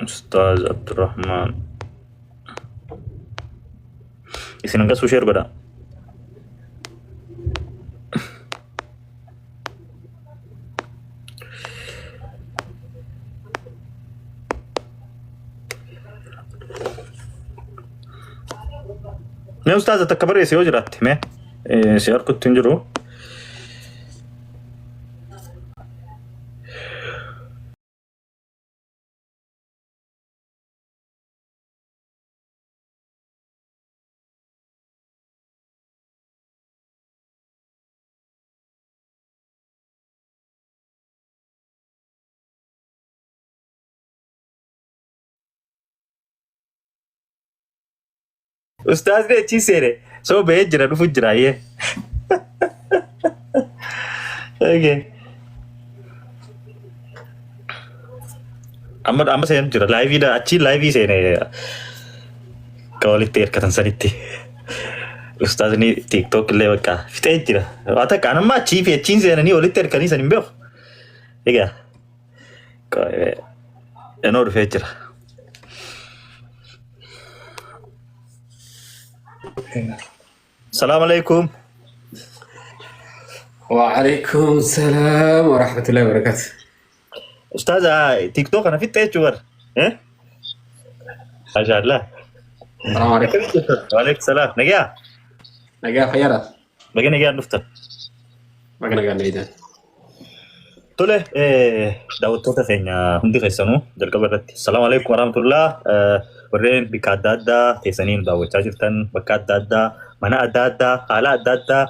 Ustaaz Abdurrahmaan. Isin hangasuu share godhaa. Mee ustaaza takka barreessi yoo jiraatte mee si harkutti hin jiru. Ustaazni achii seene soo bahee jira dhufu jira ayyee. Okay. Amma amma seenu jira laayivii dha achii laayivii seene ka walitti hirkatan sanitti. Ustaazni TikTok illee bakka fixee jira. Waa takka anamma achii fi achiin seenanii walitti hirkanii san hin beeku. Egaa enoo dhufee jira. Salaam alaikum. وعليكم السلام ورحمة الله وبركاته. Ustaaza TikTok kana fixxee jechuu bara. Eh? Maashaallah. السلام عليكم. Waalaikum salaam. Nagaa? Nagaa fayyaadha. Baga nagaan dhuftan. Baga nagaan deebitan. Tole, daawwattoota keenya hundi keessanuu jalqaba irratti. Assalaamu alaikum warahmatullah. Warreen bakka adda addaa teessanii nu daawwachaa jirtan, bakka adda addaa, mana adda addaa, haala adda addaa,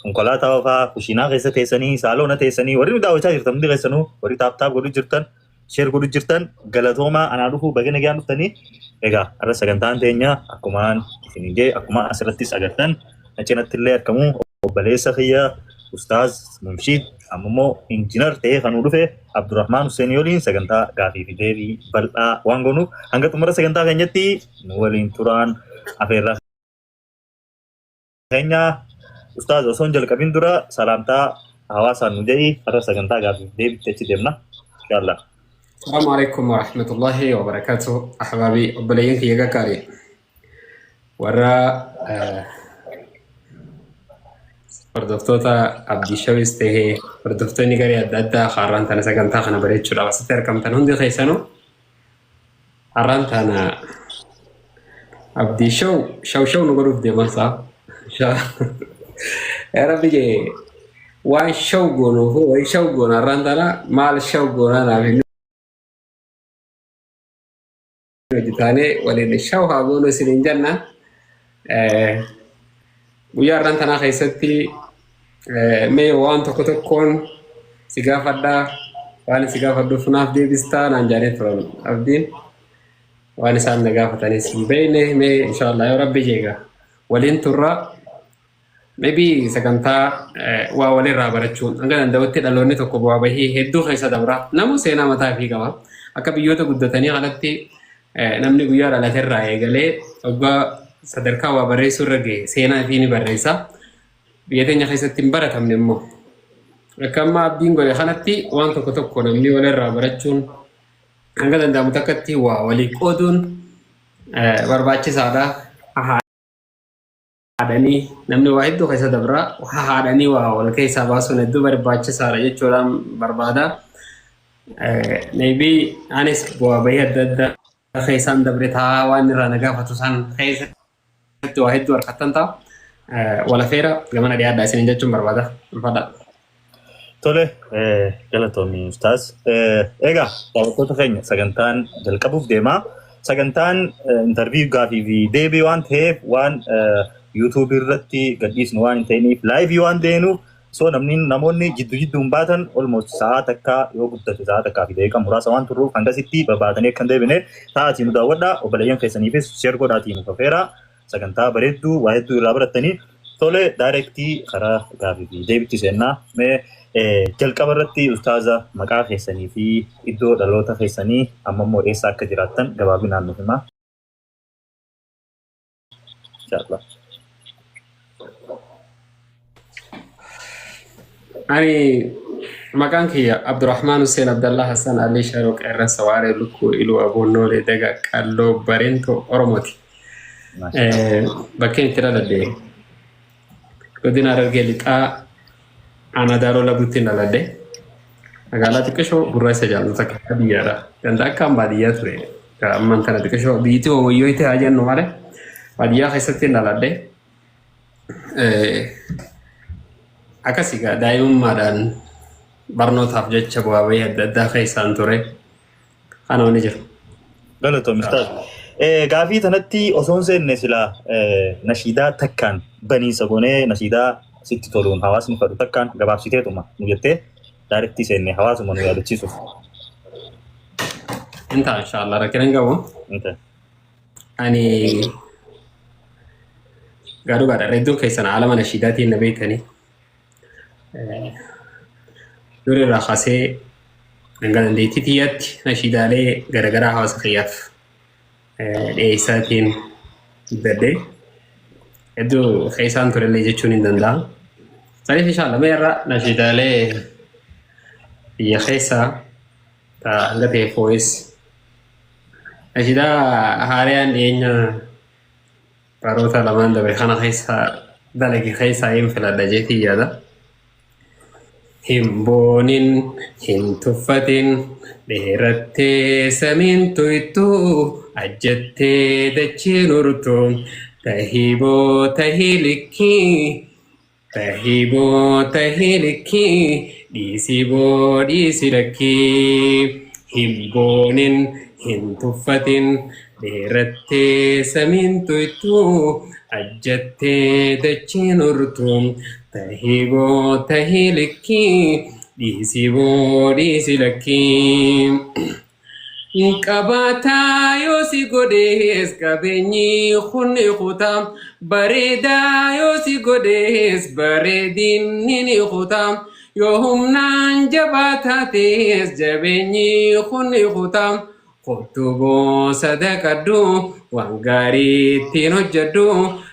konkolaataa oofaa, kushiinaa keessa teessanii, saaloona teessanii, warri nu daawwachaa jirtan hundi keessanuu, warri tap tap godhu jirtan, share godhu jirtan, galatoomaa anaa dhufuu baga nagaan dhuftanii. Egaa har'a sagantaan teenya akkumaan isin jee akkuma asirrattis agartan na cinatti illee argamu obboleessa kiyya Ustaaz Mumshiid amma immoo injinar ta'ee kan nu dhufe Abdurrahmaan Hussein waliin sagantaa gaafii fi deebii bal'aa waan goonuuf hanga xumura sagantaa keenyatti nu waliin turaan afeerraa keenya. Ustaaz, osoo hin jalqabin dura salaamtaa hawaasaan nu jedhi, har'a sagantaa gaafii fi deebiitti achi deemna. Inshallah. السلام عليكم ورحمة الله وبركاته. أحبابي obboleeyyan kiyya gaggaarii warra hordoftoota Abdii Shawis tahee hordoftoonni garee adda addaa har'aan tana sagantaa kana bareechuudhaaf asitti argamtan hundi keessanuu, har'aan tana Abdii Shaw shaw shaw nu godhuuf deemaa isaa. Yaa Rabbi jee waan shaw goonuuf wayi shaw goona, har'aan tana maal shaw goonaa naaf hin hojjetaanee waliin shaw haa goonu isiniin jenna. Guyyaa har'aan tanaa keessatti mee waan tokko tokkoon si gaafadhaa, waan si gaafadhuuf naaf deebistaa naan jedhanii turan Abdiin. Waan isaan na gaafatanis hin beekne. Mee inshallah yoo Rabbi jeega waliin turra. Maybe sagantaa waa walirraa barachuun hanga danda'utti dhaloonni tokko bu'aa bahii hedduu keessa dabra. Namu seenaa mataa ofii qaba. Akka biyyoota guddatanii kanatti namni guyyaa dhalaterraa eegalee waggaa sadarkaa waa barreessuu irra gahe seenaa ofii ni barreessa. Biyya teenya keessatti hin baratamne immoo. Akka amma Abdiin godhe kanatti waan tokko tokko namni walirraa barachuun hanga danda'amu takkatti waa walii qooduun barbaachisaadha. Haadhanii namni waa hedduu keessa dabra, haadhanii waa wal keessaa baasuun hedduu barbaachisaadha jechuudhaan barbaada. Maybe anis bu'aa bahii adda addaa keessaan dabre ta'a, waan irraa na gaafatu san keessatti waa hedduu harkattan ta'a. Walafeera gamana dhiyaadhaa isiniin jechuun barbaada. Ulfaadhaa. Tole, galatoomi Ustaaz. Egaa daawwattoota keenya sagantaan jalqabuuf deema. Sagantaan interview gaafii fi deebii waan ta'eef, waan YouTube irratti gadhiisnu waan hin ta'iniif, live waan deenuuf, so namni namoonni jiddu jidduun baatan almost sa'aa takka, yoo guddate sa'aa takkaa fi daqiiqaa muraasa waan turruuf, hangasitti babaatanii akka hin deebine sa'aatii nu daawwadhaa, obboleeyyan keessaniifis share godhaatii nu kafeera. Sagantaa bareedduu waa hedduu irraa barattanii. Tole, direct karaa gaafii fi deebitti seennaa. Mee jalqaba irratti ustaaza, maqaa keessanii fi iddoo dhaloota keessanii, amma immoo eessa akka jiraattan gabaabinaan nuuf himaa. Inshallah. Ani Maqaan kiyya Abdurrahmaan Hussein Abdallah Hassan Ali Sharoo Qeerransa Waaree Lukkuu Iluu Aboonnoolee Daga Qalloo Bareentoo Oromooti. Bakkeen itti dhaladhe godina Harargee Lixaa aanaa Daaroo Labuutti dhaladhe. Magaalaa xiqqishoo gurraacha jedhamtu takka biyyaadha. Ganda akkaan baadiyyaa ture. Ammaan tana xiqqishoo biyyittii wayyoo itti haa jennu malee baadiyyaa keessatti dhaladhe. Akkas egaa daa'imummaadhaan barnootaaf jecha bu'aa bahii adda addaa keessaan ture. Kana wanni jiru. Galatoom Ustaaz. Gaafii tanatti osoo hin seenne silaa nashiidaa takkaan baniinsa goonee nashiidaa sitti toluun hawaasni fedhu takkaan gabaabsiteetuma nu jettee daarettii seenne hawaasuma nu yaadachiisuuf. Inta inshallah rakkina hin qabu. Ani gaaduu gaadha hedduun keessan haala mana nashiidaatiin na beektanii. Dur irraa kaasee hanga dandeettii xiyyaatti nashiidaalee garaagaraa hawaasa kiyyaaf dhiyeessaatiin guddadhee hedduu keessaan turellee jechuun hin danda'a. Saniif inshallah mee irra nashiidaalee biyya keessaa hanga ta'e fooyes nashiidaa haariyaan dhiyeenya baroota lamaan dabre kana keessa dalage keessaa hin filadha jeetii yaada. Hin boonin, hin tuffatin, dheerattee samiin tuytuu, ajjattee dachiin urtuu, tahiboo tahii likkii, tahiboo tahii likkii, dhiisiboo dhiisi lakkii. Hin boonin, hin tuffatin, dheerattee samiin tuytuu, ajjattee dachiin urtuu, tahiboo tahii likkii, dhiisiboo dhiisi lakkii. Qabaataa yoo si godhees qabeenyi kun ni kutaa. Bareedaa yoo si godhees bareedinni ni kutaa. Yoo humnaan jabaa taates jabeenyi kun ni kutaa. Kottu sadaqadhu waan gaarii ittiin hojjedhu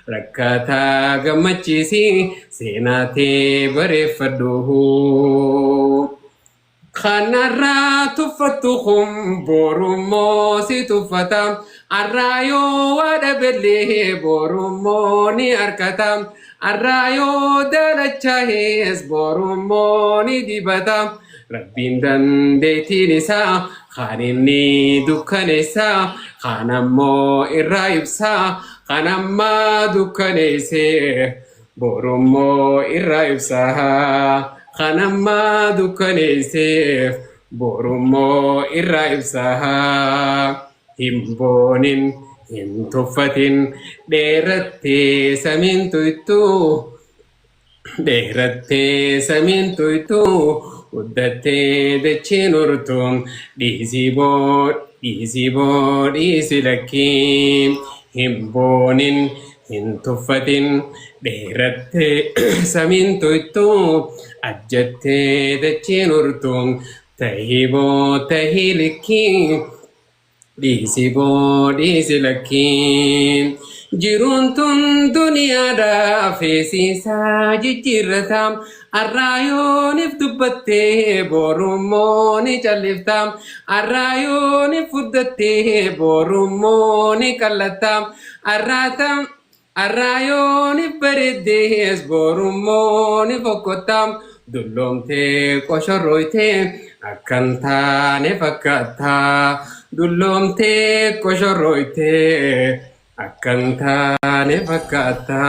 rakkataa gammachiisi seenaa tee bareeffadhu. Kanarraa tuffattu kun borummoo si tuffata. Arraa yoo waa dhabellee borummoo ni argata. Arraa yoo dalachaa'es borummoo ni dibata. Rabbiin dandeettiin isaa kan inni dukkaneessa kan ammoo irraa ibsa kan ammaa dukkaneesse borummoo irraa ibsa kan ammaa dukkaneesseef borummoo irraa ibsa. Hin boonin, hin tuffatin, dheerattee samiin tuytuu. Dheerattee samiin tuytuu, guddattee dachiin urtuu, dhiisii boo, dhiisii boo, dhiisi lakkii. Hin boonin, hin tuffatin, dheerattee samiin tuytuu, ajjattee dachiin urtuu, tahii boo, tahii likkii. Dhiisi boo dhiisi lakkii. Jiruun tun duniyaadhaa feesiisaa jijjiirrata. Arraa yoonif dubbattee borummoo ni callifta. Arraa yoonif fuddattee borummoo ni qallatta. Arraata Arraa yoonif bareeddees borummoo ni fokkotta. Dulloomtee qoshorrooytee akkan taane fakkaata. Dulloomtee qoshorrooytee akkan taane fakkaata.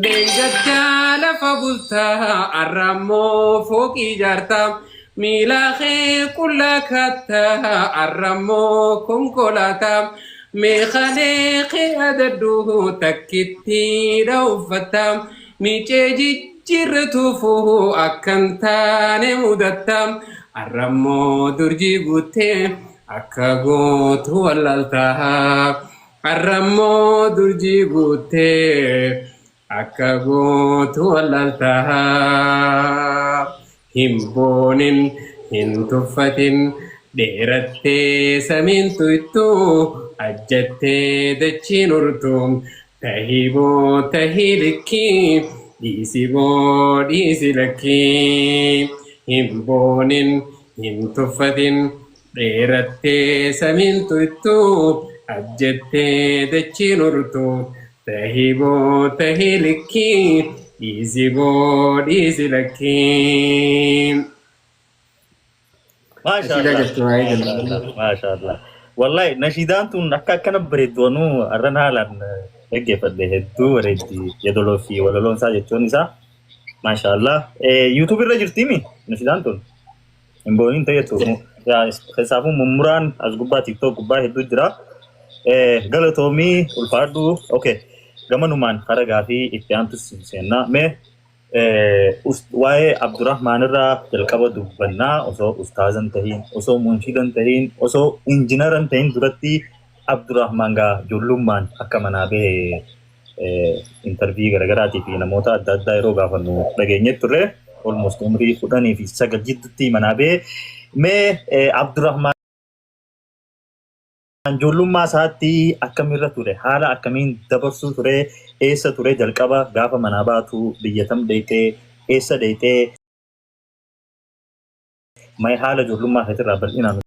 Deeggaddaa lafa bultaa arrammoo fooqii ijaarta. Miila kee qullaa kaattaa arrammoo konkolaataa. Meeshaalee kee adaddu takkittiidha uffatta. Miicee jijjiirratuufu akkan taane mudatta. Arrammoo durjii guuttee akka gootu wallaalta. Arrammoo durjii guuttee akka gootu wallaalta. Hin boonin, hin tuffatin, dheerattee samiin tuytuu, ajjattee dachiin urtuu, tahii boo tahii likkii, Dhiisi boo dhiisi lakkii hin boonin hin tuffatin dheerattee samiin tuytuu ajjettee dachiin urtuu tahii boo tahii likkii dhiisi boo dhiisi lakkii. Maasha Nashiidaa Allah. jettu waa'ee Maasha Allah. jalqabaa. Maasha Allah. Wallahi nashiidaan tun akka akkana bareeddu anuu har'an haalaan dhaggeeffadhe hedduu bareeddi yeedaloo fi walaloon isaa jechuun isaa. Maasha Allah. YouTube irra jirtiimi nashiidaan tun. Hin booniin ta'etu. Keessaafuu mummuraan as gubbaa TikTok gubbaa hedduu jira. Galatoomii ulfaadhu. Okay. Gamanumaan hara gaafii itti aantu seennaa. Mee waa'ee Abdurrahmaan irraa jalqaba dubbannaa osoo ustaazan tahiin, osoo munshidan tahiin, osoo injinaran tahiin duratti Abdurrahmaan gaa ijoollummaan akka manaa bahe interview garaagaraatii fi namoota adda addaa yeroo gaafannu dhageenye turre. Almost umrii 19 jidduutti manaa bahe. Mee Abdurrahmaan ijoollummaa isaatti akkamirra ture? Haala akkamiin dabarsuu ture? Eessa ture jalqaba gaafa manaa baatu? Biyya tam deeytee? Eessa deeytee? Mee haala ijoollummaa keetirraa bal'inaan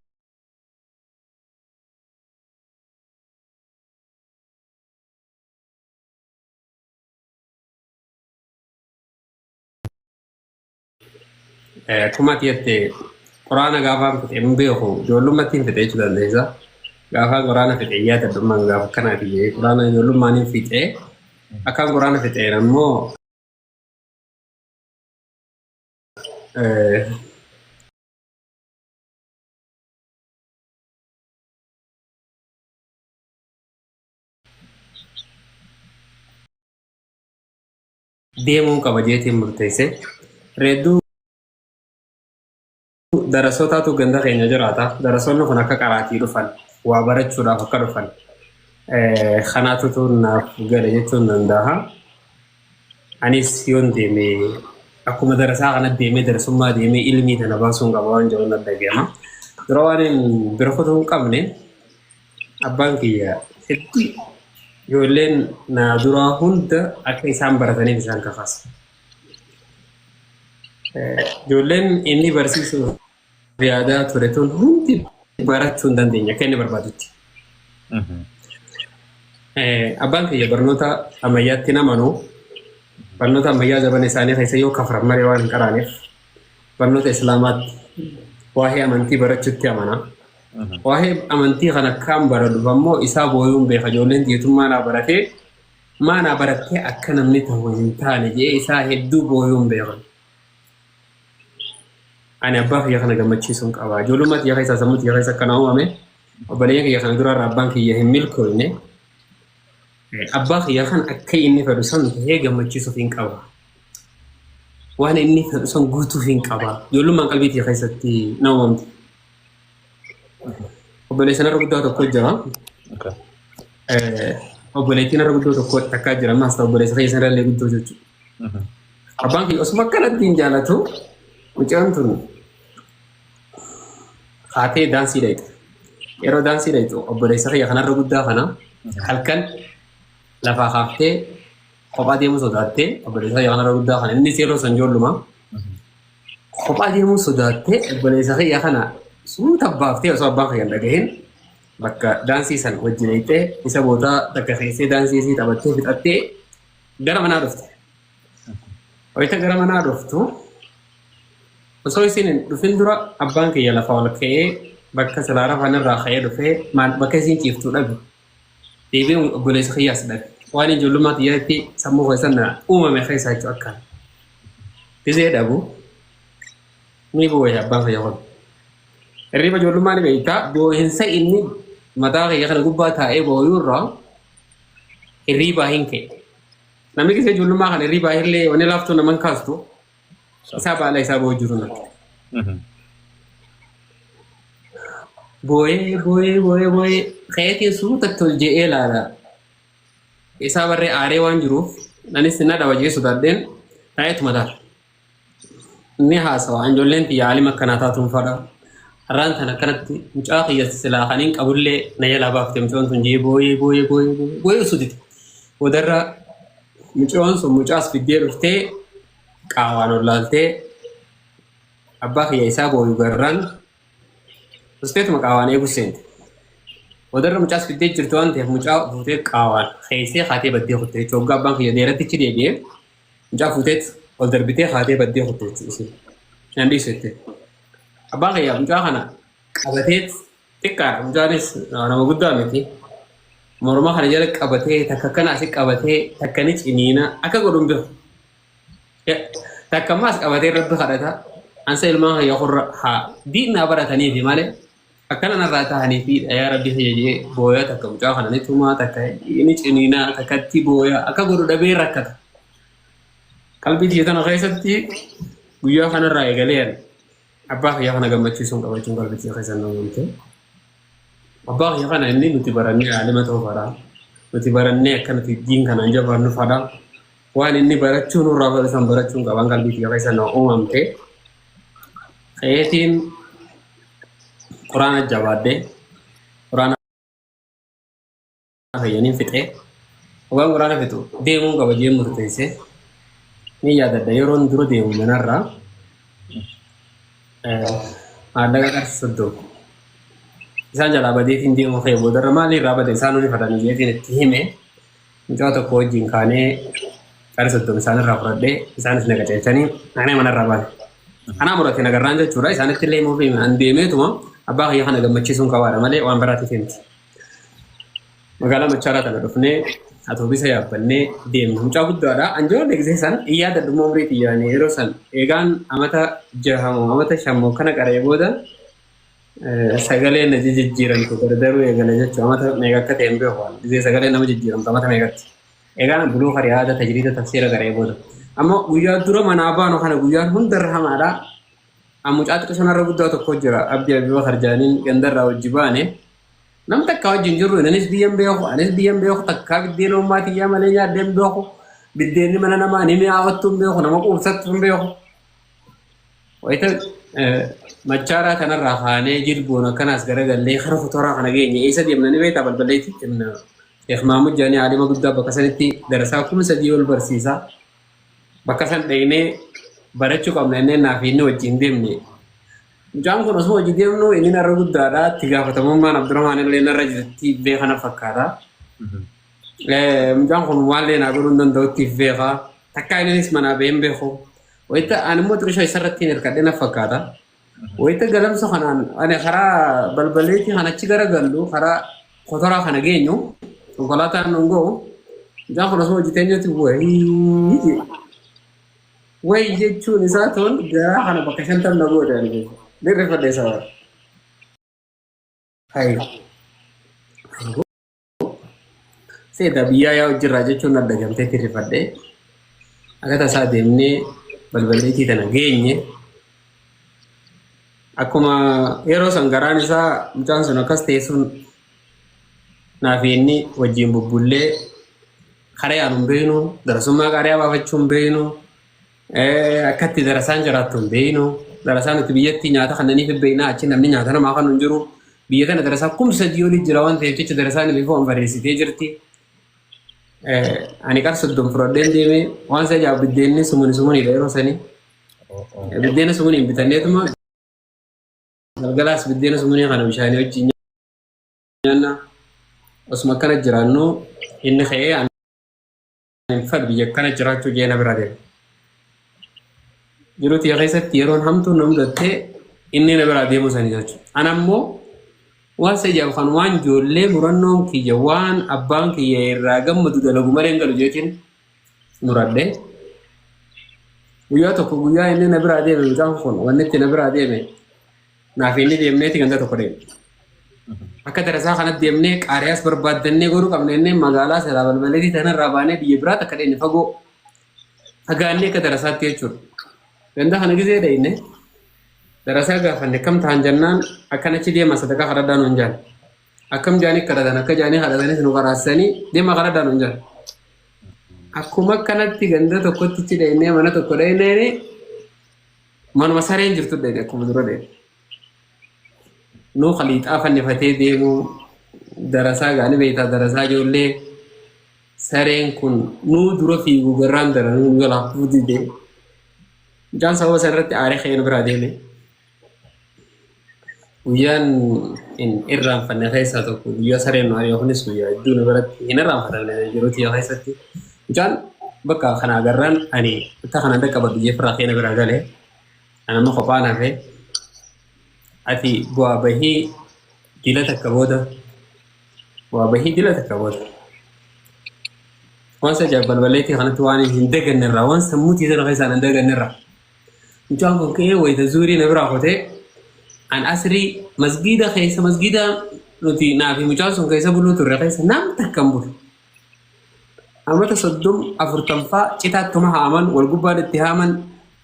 Akkuma ati jette quraana gaafaan fixe hin beeku ijoollummaatti hin fixe jechuu dandeessa. Gaafaan quraana fixe yaadadhummaan gaafa akkanaati jedhee quraana ijoollummaan hin fixe. Akkaan quraana fixeen ammoo deemuun qaba jeetiin murteesse. Reedduu darasootaatu ganda keenya jiraata. Darasoonni kun akka qaraatii dhufan waa barachuudhaaf akka dhufan kanaatutu naaf gale jechuun danda'a. Anis yoon deeme akkuma darasaa kana deemee darasummaa deemee ilmii tana baasuun qaba waan jedhuun adda gama. Dura waan hin bira kutuu hin qabne abbaan kiyya hedduu ijoolleen na duraa hunda akka isaan barataniif isaan kakaasa. Ijoolleen inni barsiisuuf yaadaa ture tun hundi barachuu hin dandeenye akka inni barbaadutti. Abbaan kiyya barnoota ammayyaatti hin amanu. Barnoota ammayyaa zabana isaanii keessa yoo kafran malee waan hin qaraaneef barnoota islaamaatti waa'ee amantii barachuutti amana. Waa'ee amantii kana akkaan baradhuuf ammoo isaa booyuun beeka ijoolleen tiitummaa naa baratee maa naa barattee akka namni ta'u hin taane jedhee isaa hedduu booyuun beekan. Ani abbaa kiyya kana gammachiisuun qaba. Ijoollummaa kiyya keessaa sammuu kiyya keessa akkana uumame. Obboleeyyan kiyya kana duraarra abbaan kiyya hin milkooyne. Abbaa kiyya kan akka inni fedhu san ta'ee gammachiisuuf hin qaba. Waan inni fedhu san guutuuf hin qaba. Ijoollummaan qalbii kiyya keessatti na uumamte. Obboleessa narra guddaa tokko jira. Obboleettii narra guddoo tokko takkaa jira. Ammas ta'u obboleessa kiyya sanarra guddoo jechuudha. Abbaan kiyya osuma akkanatti hin jaalatu mucaan tun haatee daansii dhayxe. Yeroo daansii dhayxu obboleessa kiyya kanarra guddaa kana halkan lafaa kaaftee kophaa deemuu sodaattee obboleessa kiyya kanarra guddaa kana innis yeroo san ijoolluma kophaa deemuu sodaattee obboleessa kiyya kana suuta baaftee osoo abbaan kiyya hin dhagahin bakka daansii san wajjin dhayxee isa boodaa takka keessee daansii isii taphattee fixattee gara manaa dhufte. Wayita gara manaa dhuftu osoo isin hin dhufin dura abbaan kiyya lafa ol ka'ee bakka silaa rafan irraa ka'ee dhufee maal bakka isin ciiftu dhabe. Deebi'ee obboleessa kiyyaas dhabe. Waan ijoollummaa kiyyaatti sammuu keessan na uumame keessaa jechuudha akkaan. Gizee dhabu ni boo'e abbaan kiyya kun. Hirriba ijoollummaa ni beektaa boo'insa inni mataa kiyya kana gubbaa taa'ee boo'uu irraa hirriibaa hin ka'e. Namni gisee ijoollummaa kana hirriibaa illee wanni laaftuu naman kaastu isaa baala isaa boo'u jiru natti. Boo'ee boo'ee boo'ee boo'ee ka'eetiin suutatti ol je'ee ilaala. Isaa barree aaree waan jiruuf anis na dhawa je'ee sodaadheen taa'eetuma ta'a. Ni haasawa ijoolleen tiyya aalima akkanaa taatuun fadha. Har'aan tan akkanatti mucaa kiyya silaa kan hin qabullee na jalaa baafte mucaan tun je'ee boo'ee boo'ee boo'ee boo'ee boo'ee osoo dide. Boodarra Mucoon sun mucaas fiddee dhuftee qaawaan ol laaltee abbaa kiyya isaa booyu garraan dhusteetuma qaawaan eegu seente. Wadarra mucaas fiddee jirtu waan ta'eef mucaa fuutee qaawaan keessee kaatee baddee kutte jechuudha. Waggaa abbaan kiyya deeratti achi deebi'ee mucaa fuuteet ol darbitee kaatee baddee kutte jechuudha. Nan dhiisu jette. Abbaan kiyya mucaa kana qabateet xiqqaadha. Mucaanis nama guddaa miti. Morma kana jala qabatee takka kana asi qabatee takka ni ciniina akka godhu hin beeku. Takka ammaas qabatee rabbi kadhata. Ansa ilmaan kiyya kurra haa diinaa barataniifi malee akkana narraa tahaniifi yaa rabbi kiyya jee booya takka mucaa kana ni tumaa takka ni ciniina takka itti booya akka godhu dhabee rakkata. Qalbii tiyya tana keessatti guyyaa kanarraa eegalee ani abbaa kiyya kana gammachiisuun qabachuun qalbii tiyya keessa na uumamte. Abbaa kiyya kana inni nuti barannee aalima ta'uu fadha. Nuti barannee akka nuti diin kanaan jabaannu fadha. Waan inni barachuu nurraa fedhu san barachuun qaban qalbii tiyya keessa na uumamte. Ka'eetiin quraana jabaadhee quraana fayyaniin fixee waan quraana fixu deemuun qaba jee murteesse. Ni yaadadha yeroon dura deemu manarraa maallaqa qarshii 30 isaan jalaa badeetiin deemu ka'e boodarra maali irraa bade isaan ni fadhanii jeetiin itti hime. Mucaa tokko wajjin kaanee qarshii 30 isaan irraa fudhadhee isaanis na qaceelchanii ani manarraa baane. Anaa murate nagarraan jechuudha isaanitti illee himuuf hime an deemeetuma abbaa kiyya kana gammachiisuun qabaadha malee waan biraatiif himti. Magaalaa Machaaraa tana dhufnee atoobisa yaabbannee deemne. Mucaa guddaadha. An ijoollee gisee san hin yaadadhu immoo umrii xiyyaanii yeroo san eegaan amata jahamoo amata shammoo kana qaree booda sagalee na jijjiiramtu gargaruu eegale jechuudha. Amata meeqa akka ta'e hin beeku. Gisee sagalee nama jijjiiramtu amata meeqatti. Eegaan buluu hariyaada tajriida tafsiira qaree booda. Amma guyyaa dura manaa baanu kana guyyaan hundarra hamaadha. An mucaa xiqqoo narra guddaa tokko jira. Abdii Abibakar Jaaniin gandarraa wajji baane. Nam takka wajjin jirru innis biyyan beeku anis biyyan beeku takkaa biddeena ummaa tiyyaa malee nyaadhee hin beeku. Biddeenni mana namaa ni mi'aawattu hin beeku nama quubsattu hin beeku. Wayita Machaaraa kanarraa kaanee jilboon akkanaas garagallee kara kutoraa kana geenye eessa deemna ni beektaa balballeetti deemna. Sheekh Mahmud Jaanii aalima guddaa bakka sanitti darasaa 3000 ol barsiisa. Bakka san dhaqnee barachuu qabna innee naaf inni wajjin deemne. Mucaan kun osoo hojii deemnu inni narra guddaadha. Itti gaafatamummaan Abdurrahmaan illee narra jirti beekana fakkaata. Mucaan kun waan illee naa godhuu hin danda'utti beeka. Takkaa innis manaa bahee hin beeku. Wayita ani immoo xiqqisho isarratti hin hirkadhe na fakkaata. Wayita galamsa kanaan ani karaa balbaleetii kan achi garagallu karaa kotoraa kana geenyu konkolaataan nun ga'u. Mucaan kun osoo hojii teenyutti wayii wayi jechuun isaa tun garaa kana bakka 50 na goote ani beeku. Dirrifadhe isa bara. Hayi. Seeta biyyaa yaa hojirraa jechuun adda gamtee tirrifadhe. Akka tasaa deemnee balballeetii tana geenye. Akkuma yeroo san garaan isaa mucaan sun akkas ta'e sun naaf inni wajjin bubbullee karaa yaanu hin beeknu, darasummaa qaariyaa baafachuu hin beeknu, akka itti darasaan jiraattu hin beeknu. Darasaan nuti biyyatti nyaata kannaniif hin beekna, achi namni nyaata namaa kan hin jiru. Biyya tana darasaa 3000 olii jira waan ta'eef jecha darasaan bifa waan bareessitee jirti. Ani qar 30 fudhadheen deemee waan isa ajaa'ibu biddeenni sumuni sumuniidha yeroo sanii. Biddeena sumuniin bitanneetuma galgalaas biddeena sumunii kana bishaanii wajjin nyaanna. Osuma akkana jiraannu inni ka'ee ani hin fedhu biyya akkana jiraachuu jee na bira deema. Jiruu tiyya keessatti yeroon hamtuun na mudatte inni na biraa deemuu sanii jechuudha. Ana ammoo waan isa ijaabu kan waan ijoollee murannoon kiyya waan abbaan kiyya irraa gammadu dalagu malee hin galu jeetiin muradhe. Guyyaa tokko guyyaa inni na biraa deeme mucaan kun wanni itti na biraa deeme naaf inni deemneeti ganda tokko deeme. Akka darasaa kanatti deemnee qaariyaas barbaaddannee godhuu qabna innee magaalaa silaa balbaleetii tanarraa baanee biyya biraa takka deemne fagoo fagaannee akka darasaatti jechuudha. Ganda kana gizee dhayne darasaa gaafanne kam ta'an jennaan akkanachi deema sadaqaa kadhadhaa nuun jaan. Akkam jaanii kadhatan akka jaanii kadhatanis nu qaraasisanii deema kadhadhaa nuun jaan. Akkuma akkanatti ganda tokkotti itti dhaynee mana tokko dhaynee manuma sareen jirtu dhayne akkuma dura dhayne. Nuu khaliixaa fannifatee deemuu darasaa gaanii beektaa darasaa ijoollee Sareen kun nuu dura fiigu garraan daranuu nu jalaa kufuu dide. Mucaan sababa sana irratti aaree ka'ee nu biraa deeme. Guyyaan hin irraanfanne keessaa tokko guyyaa sareen nu ari'e kunis guyyaa hedduu nu biratti hin irraanfatamne yeroo tiyya keessatti. Mucaan bakka kana agarraan ani akka kana dhaqqabadhu jee firaa kee na biraa gale. Ani amma kophaan hafe. Ati bu'aa bahii dila takka booda bu'aa bahii dila takka booda. Waan sa ajaa'ib balballeetii kanatti waan hin daganne irraa waan sammuu tiisa lafa isaan hin daganne irraa. Mucaan kun ka'ee wayita zuurii na biraa kutee an asrii masgiida keessa masgiida nuti naa fi mucaan sun keessa buluu turre keessa nam takka hin bulu. Amata soddom afurtamfaa citaattuma haaman wal gubbaan itti haaman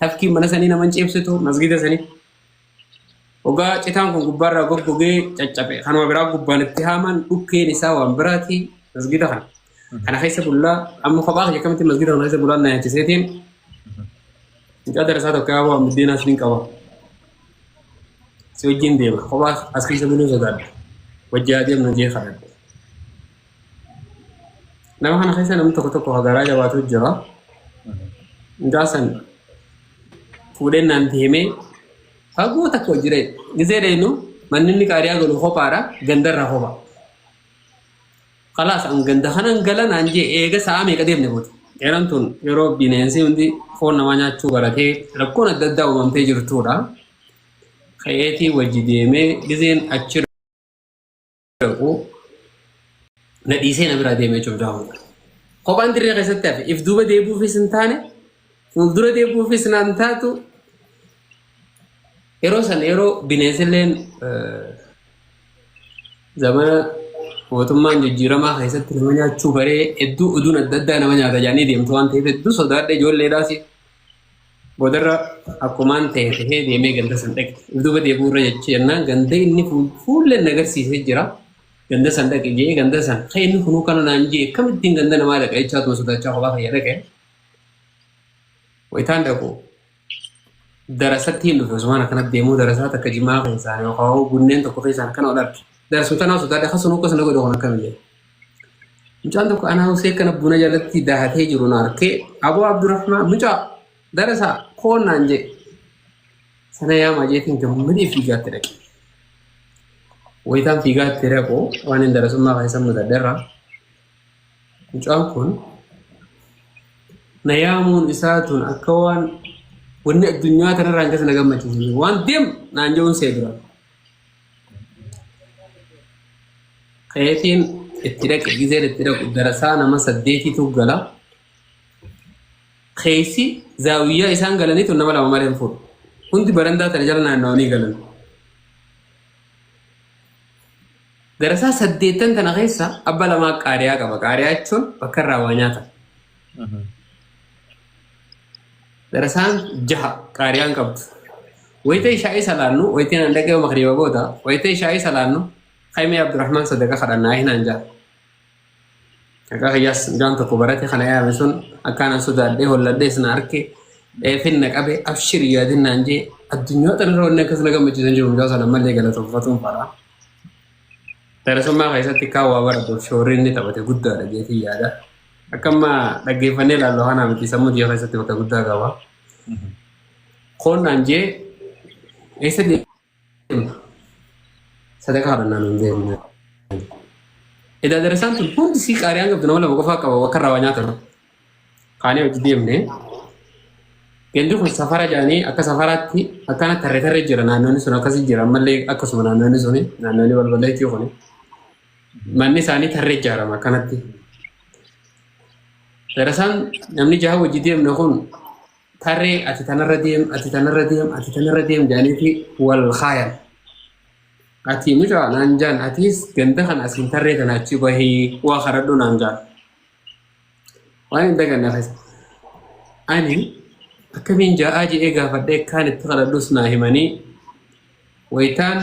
tafkiin mana sanii naman ceebsitu masgiida sanii. Ogaa citaan kun gubbaarraa goggogee caccabe kanuma biraa gubbaan itti haaman dhukkeen isaa waan biraati masgiida kana. Kana keessa bullaa amma kophaa kiyya akkamitti masgiida kana keessa bulaan na yaachiseetiin mucaa darasaa tokko yaa waan biddeenaa siin qaba. Si wajjin deema kophaa as keessa buluu sodaadha. Wajji haa deemnu jee kadhadhe. Nama kana keessa namni tokko tokko garaa jabaatu jira. Mucaa san fuudheen naan deemee fagoo takka hojii dhaqe. Gizee dhaynu manni inni qaariyaa galu kophaadha gandarraa kopha. Kalaas an ganda kanan gala naan jee eega sa'a meeqa deemne booda. Yeroon tun yeroo bineensi hundi foon namaa nyaachuu baratee rakkoon adda addaa uumamtee jirtudha. Ka'eetii wajji deemee gizeen achi dhaqu na dhiisee na biraa deemee jechuudha. Kophaan dirree keessatti hafe if duuba deebi'uufis hin taane fuuldura deebi'uufis naan taatu yeroo san yeroo bineensilleen zamana mootummaan jijjiiramaa keessatti nama nyaachuu baree hedduu oduun adda addaa nama nyaata jedhanii deemtu waan ta'eef hedduu sodaadhe ijoolleedhaas boodarra akkumaan ta'e tahee deemee ganda san dhaqe. If duuba deebi'uu irra jechi jennaan ganda inni fuulleen na agarsiisee jira. Ganda san dhaqe jee ganda san kan inni kunuu kana naan jee akkamittiin ganda namaa dhaqa jechaatuma sodaachaa kophaa kiyya dhaqe. Wayitaan dhaqu darasatti hin dhufe osumaan akkanatti deemuu darasaa takka jimaa keessaan yookaan gunneen tokko keessaan akkana ol arge. Darasuma tanaa sodaadhe akkasuma akkasuma godhe kun akkami jedhe. Mucaan tokko anaa Husee kana buna jalatti dahatee jiru na arkee Aboo Abdurrahmaan mucaa darasaa koon naan jedhe. Sana yaamaa jeetiin gammadee fiigaatti dhaqe. Wayitaan fiigaatti dhaqu waan hin darasummaa keessa mudadherra. Mucaan kun na yaamuun isaa tun akka waan wanni addunyaa tanarraa hin keessa na gammachiisu. Waan deem naan jedhuun see dura. Ka'eetiin itti dhaqe gizeen itti dhaqu darasaa nama saddeetitu gala. Keessi zaawiyyaa isaan galanii tun nama lama malee hin fuudhu. Hundi barandaa tana jala naanna'anii galan. Darasaa saddeettan tana keessa abba lamaa qaariyaa qaba. Qaariyaa jechuun bakka irraa waa nyaatan. Darasaan jaha qaariyaan qabdu. Wayita ishaa'ii salaannu wayitiin an dhaqee makriiba booda wayita ishaa'ii salaannu Qaymee Abdurrahmaan sadaqa kadhannaa hinaan jaa. Maqaa kiyyaas mucaan tokko barate kana yaame sun akkaan an sodaadhee holladhees na arke dheefin na qabe abshir yaadin naan jee addunyaa tanarra wanni akkas na gammachiisan jiru mucaa sana ammallee galatoonfatuun fadha. Darasummaa keessatti kaan waa baratuuf shoorri inni taphate guddaadha jeetiin yaada. Akka amma dhaggeeffannee ilaallu kanaa miti sammuu tiyya keessatti bakka guddaa qaba. Koon naan jee eessa deemna? Sadaqaa kadhannaa nuun deemna. Edaa darasaan tun hundi sii qaariyaan qabdu nama lama qofaa qaba bakka irraa waa nyaatan. Kaanee hojii deemne. Gandi kun safara jedhanii akka safaraatti akkana tarree tarree jira naannoonni sun akkasii jira ammallee akkasuma naannoonni suni naannoonni balballeetii kuni. Manni isaanii tarree ijaarama akkanatti. Darasaan namni jaha hojii deemne kun tarree ati tanarra deem ati tanarra deem ati tanarra deem jedhaniiti wal kaayan. Ati mucaa naan jaan atiis ganda kana asiin tarree tana achi bahii waa kadhadhu naan jaan. Waan hin daganne keessa. Ani akkamiin ja'aa je'ee gaafadhee kaan itti kadhadhus naa himanii wayitaan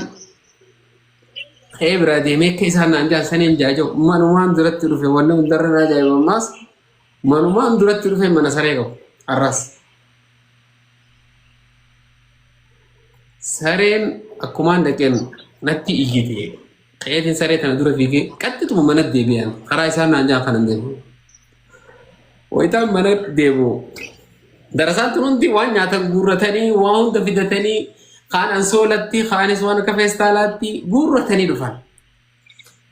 ka'ee biraa deemee akka isaan naan jaan saniin jaaja'u manumaan duratti dhufe wanni hundarra na ajaa'iba ammaas manumaan duratti dhufe mana saree qabu har'as. Sareen akkumaan dhaqeen natti iyyite ka'eetiin saree tana dura fiigee qaxxituma mana deebi'an karaa isaan naan jaan kanan deemu. Wayitaan mana deemu darasaan tun hundi waan nyaatan guurratanii waan hunda fidatanii kaan ansoolatti kaanis waan akka feestaalaatti guurratanii dhufan.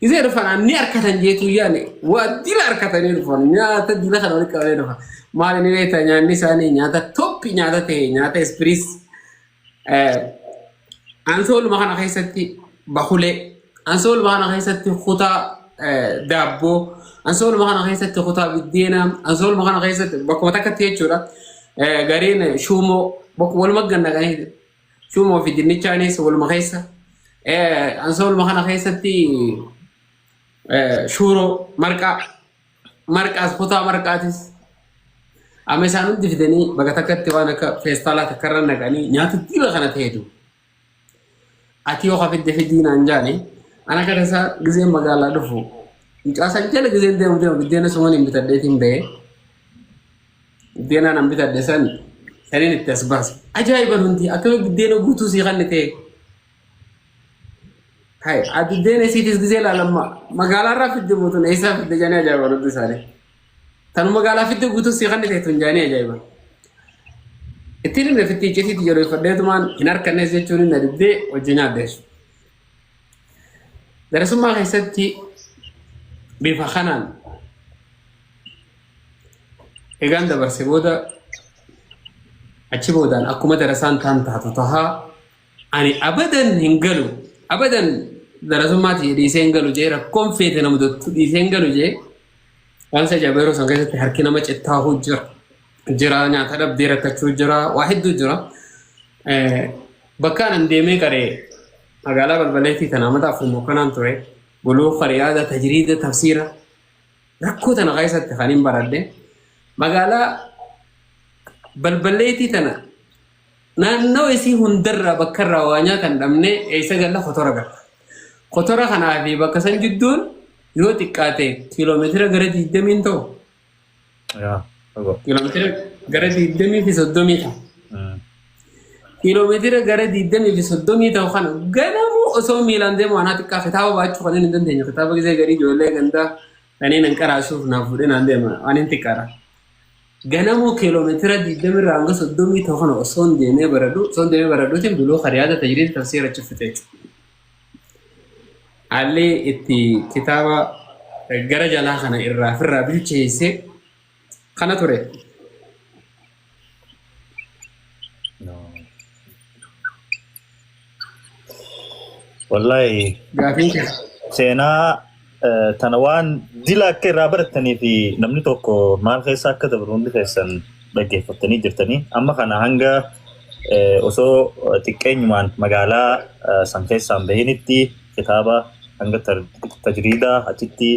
Isee dhufan ni harkatan jeetu yaani waa dila harkatanii dhufan nyaata dila kana walitti qabanii dhufan. Maal inni beektaa nyaanni isaanii nyaata toppi nyaata ta'e nyaata ispiriis. Ansooluma kana keessatti bakulee, ansooluma kana keessatti kutaa daabboo, ansooluma kana keessatti kutaa biddeenaa, ansooluma kana keessatti bakkuma takkatti jechuudha. Gariin shuumoo walumaa gannaqanii shuumoo fi dinnichaanis waluma keessa. Ansooluma kana keessatti shuuroo marqaa marqaas kutaa marqaatis. Amma isaan hundi fidanii bakka takkatti waan akka feestaalaa takkarra naqanii nyaata dila kana ta'etu. Ati yoo fidde fidii naan jaani ana akka tasaa gizeen magaalaa dhufu mucaa san jala gizeen deemu deemu biddeena suman hin bitadheetiin ba'ee biddeena nan bitadhe san saniin itti as baase. Ajaa'iban hundi akkami biddeena guutuu sii kanni ta'e. Hai ati biddeena isiitis gizee ilaalamma magaalaarraa fidde mootum eessaa fidde jaanii ajaa'iban hundi isaanii. Tanu magaalaa fidde guutuu sii kanni ta'e tun jaanii ajaa'iban. Ittiin himne fitti iccitiitti jabeeffadheetumaan hin harkannees jechuun hin dibdee hojii nyaaddeessu. Darasummaa keessatti bifa kanaan egaan dabarse booda achi boodaan akkuma darasaan taan taatu tahaa ani abadan hin galu abadan darasummaatti dhiisee hin galu jee rakkoon feete na mudattu dhiisee hin galu jee waan isa ajaa'iba yeroo san keessatti harki nama cittaahuu jira. Jira nyaata dhabdee rakkachuu jira waa hedduu jira. Bakka anan deemee qaree magaalaa balbaleetii tana amata afur mookkanaan ture buluu qariyaada tajriida tafsiira rakkoo tana keessatti kan hin baradhe magaalaa balbaleetii tana naannoo isii hundarraa bakka irraa waa nyaatan dhabnee eessa galla kotora galla. Kotora kanaa fi bakka san jidduun yoo xiqqaate kiiloomeetira gara 20 ta'u. Yaa, dhugoo. Kiiloomeetira gara 20 fi 30 ta'a. Kiiloomeetira gara 20 fi 30 ta'u kana ganamuu osoo miilaan deemu anaa xiqqaa kitaaba baachuu kan hin dandeenye. Kitaaba gisee garii ijoollee gandaa kanneen hin qaraasuuf naaf fuudhee naan deema waan hin xiqqaadha. Ganamuu kiiloomeetira 20 irraa hanga 30 ta'u kana osoo hin deemee baradhu osoo hin deemee baradhuutiin buluu kariyaada tajriid tafsiira achi fixee jechuudha. Haalli itti kitaaba gara jalaa kana irraa firraa bilcheesse kana ture. Wallahi Gaafiin kee. Seenaa tana waan dila akka irraa barattanii fi namni tokko maal keessa akka dabru hundi keessan dhaggeeffattanii jirtanii. Amma kana hanga osoo xiqqeenyumaan magaalaa san keessaan bahinitti kitaaba hanga tajriidaa achitti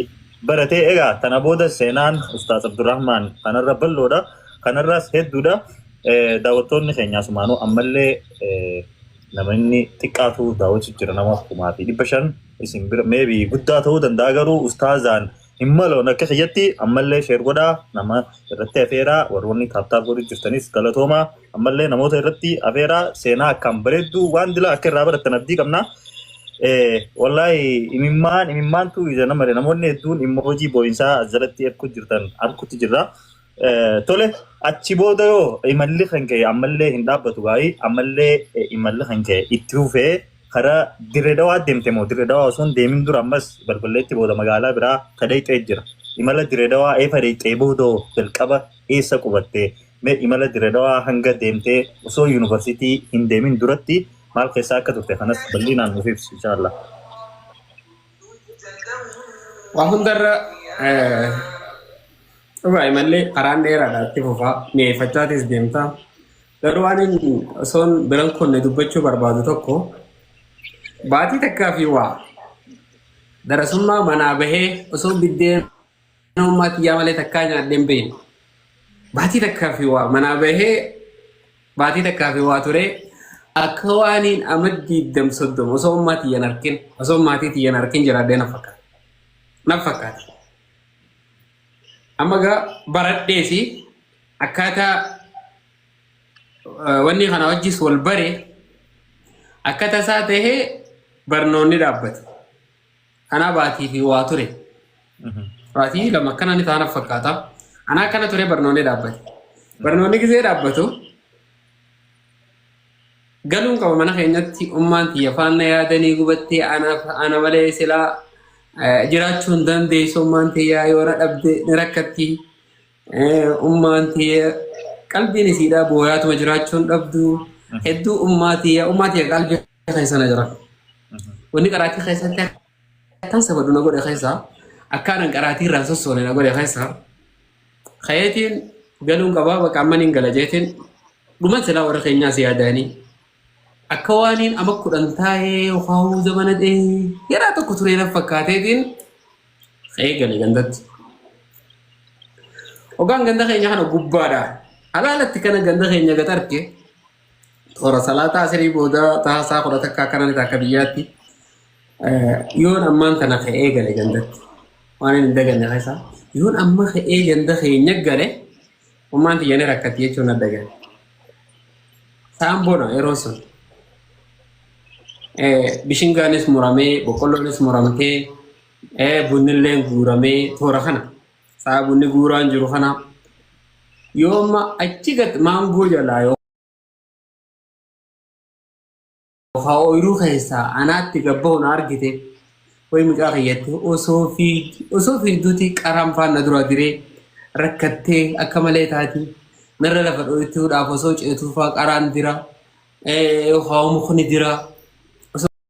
baratee egaa tana booda seenaan Ustaaz Abdurrahmaan kanarra bal'oodha. Kanarraas hedduudha. Daawwattoonni keenya asumaanuu ammallee namni xiqqaatu daawwachuu jira nama 5,500 isin bira maybe guddaa ta'uu danda'a garuu ustaazaan hin maloon akka kiyyatti ammallee share godhaa nama irratti afeeraa warroonni tap tap godhu jirtanis galatoomaa ammallee namoota irratti afeeraa seenaa akkaan bareedduu waan dila akka irraa barattan abdii qabna. Wallaahi imimmaan imimmaantu ija nama namoonni hedduun immoojii boo'insaa as jalatti ergu jirtan argutti jirra. Tole achi booda yoo imalli kan ka'e ammallee hin dhaabbatu gaa'ii ammallee imalli kan ka'e itti fufee karaa dirree dawaa deemte moo dirree dawaa osoo hin deemin dura ammas balballeetti booda magaalaa biraa kadhayxee jira. Imala dirree dawaa eefa dheeyxee booda jalqaba eessa qubatte mee imala dirree dawaa hanga deemtee osoo yuunivarsiitii hin deemin duratti maal keessaa akka turte kanas bal'inaan nuuf ibsi inshallah. Waa hundarra dhugaa imallee karaan dheeraadha itti fufaa mi'eeffachaatis deemta. Garuu waan inni osoon biran kunne dubbachuu barbaadu tokko baatii takkaa fi waa darasummaa manaa bahee osoo biddeen ummaa tiyyaa malee takkaa nyaadhee hin beekne. Baatii takkaa fi waa manaa bahee baatii takkaa fi waa turee akka waaniin ama diiddam soddoma osoo ummaa tiyyan arkin osoo maatii tiyyan arkin jiraadhee na fakkaata. Na fakkaata. Amma gaa baradheesi akkaataa wanni kana wajjis wal bare akka tasaa tahee barnoonni dhaabbate. Kanaa baatii fi waa ture. Baatii lama akkana ni taana fakkaata. Anaa akkana ture barnoonni dhaabbate. Barnoonni gisee dhaabbatu galuun qaba mana keenyatti ummaan tiyya faana yaadanii gubattee ana malee silaa jiraachuu hin dandeessu ummaan tiyya yoo na dhabde ni rakkatti. Ummaan tiyya qalbiin isiidhaa booyaatuma jiraachuu hin dhabdu. Hedduu ummaa tiyya ummaa tiyya qalbii keessa na jira. Wanni qaraatii keessatti akkan sabadu na godhe keessaa akkaanan qaraatii irraa sossoone na godhe keessaa kayeetiin galuun qabaa bakka amma niin gala jeetiin dhuman silaa warra keenyaas yaadaanii akka waaniin ama 10 taa'ee yookaan zamana dheeraa tokko turee na fakkaateetiin ka'ee gale gandatti. Ogaan ganda keenya kana gubbaadha. Alaalatti kana ganda keenya gad arge toora salaataa asirii booda tahaa 11 akkanaan akka biyyaatti yoon ammaan tana ka'ee gale gandatti. Waan hin daganne keessa yoon amma ka'ee ganda keenya gale ummaan tiyya ni rakkatti jechuun adda gale. Saan bona yeroo sun. Bishingaanis muramee boqqolloonis muramtee bunnilleen guuramee toora kana sa'a bunni guuraan jiru kana yoo amma achi gad maangoo jalaa yookaan ooyiruu keessaa anaatti gabbahu na argite wayi mucaa kiyyatti osoo fiig osoo fiigduuti qaraan faan na duraa diree rakkattee akka malee taati narra lafa dhoytuudhaaf osoo ceetuufaa qaraan dira yookaan mukni dira.